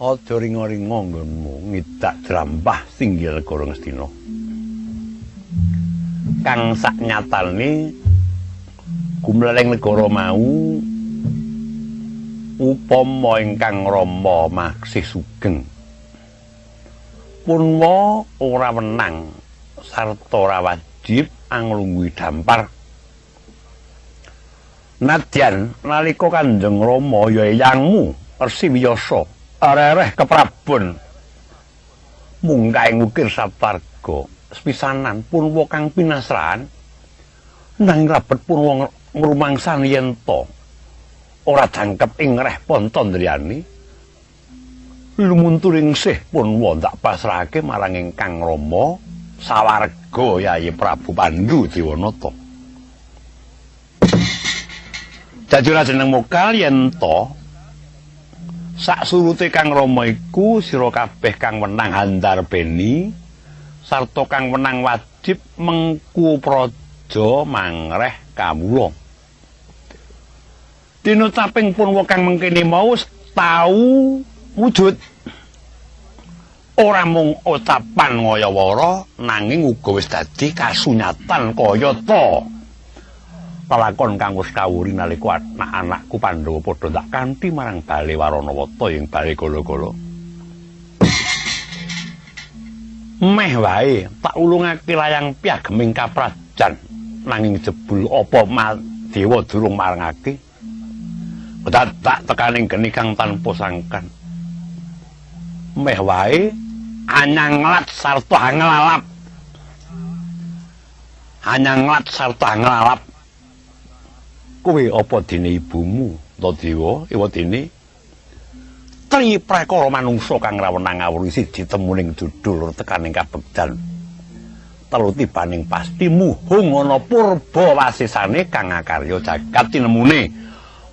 Aja ringa-ringa nggonmu ngidak drampah singgil negara Ngastina. Kang sak nyatane gumleleng negara mau upama ingkang Rama maksih sugeng. Punwa ora wenang sarta ora wajib anglungguhi dampar. Nadyan nalika Kanjeng Rama ya eyangmu Resi Wiyasa arereh keprabon mungkaing ukir satarga sepisanan Punwa kang pinasrahan nanging rabet Punwa ngrumangsani yen to ora jangkep ing reh Pantandriyani lumunturing sih Punwa ndak pasrahake marang ingkang Rama sawarga Yayi Prabu Pandu Dewanata. Jajur jeneng mokal yen to sak surute Kang Rama iku sira kabeh kang wenang handarbeni sarta kang wenang wajib mengku praja mangreh kawula. Tinutaping Punwa kang mengkene mau tau wujud ora mung ucapan ngayawara nanging uga wis dadi kasunyatan kayata lelakon kang wis kawuri nalika anak-anakku Pandhawa padha tak kanthi marang bale Waranawata ing bale Gala-gala. Meh wae tak ulungake layang piageming kaprajan nanging jebul apa dewa durung marangake. Dadak tekaning geni kang tanpa sangkan. Meh wae anyanglat sarta anglalap. Anyanglat sarta anglalap. Kowe apa dene ibumu ta dewa ewa dene tri prakara manungsa kang rawenang ngawruhi siji temuning judul tekaning kabegjan telu tibaning pasti muhung ana purba wasisane kang akarya jagat tinemune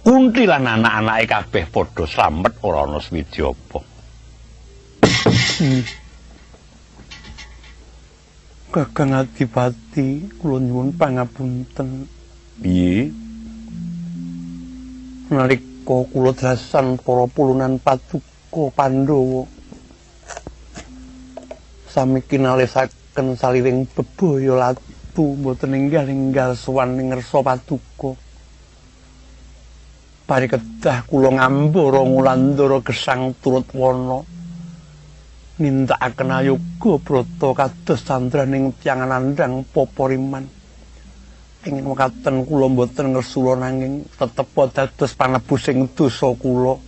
Kunti lan anak-anake kabeh padha slamet ora ana swiji apa. Kakang Adipati kula nyuwun pangapunten. Piye? Nalika kula drasan para pulunan paduka Pandhawa sami kinalisaken saliring bebaya latu mboten enggal-enggal sowan ing ngersa paduka. Pari kedah kula ngambara ngulandara gesang turut wana nindakaken ayoga brata kados candraning tiyang nandhang poporiman. Ing mekaten kula mboten ngersula nanging tetep dados panebusing dosa kula.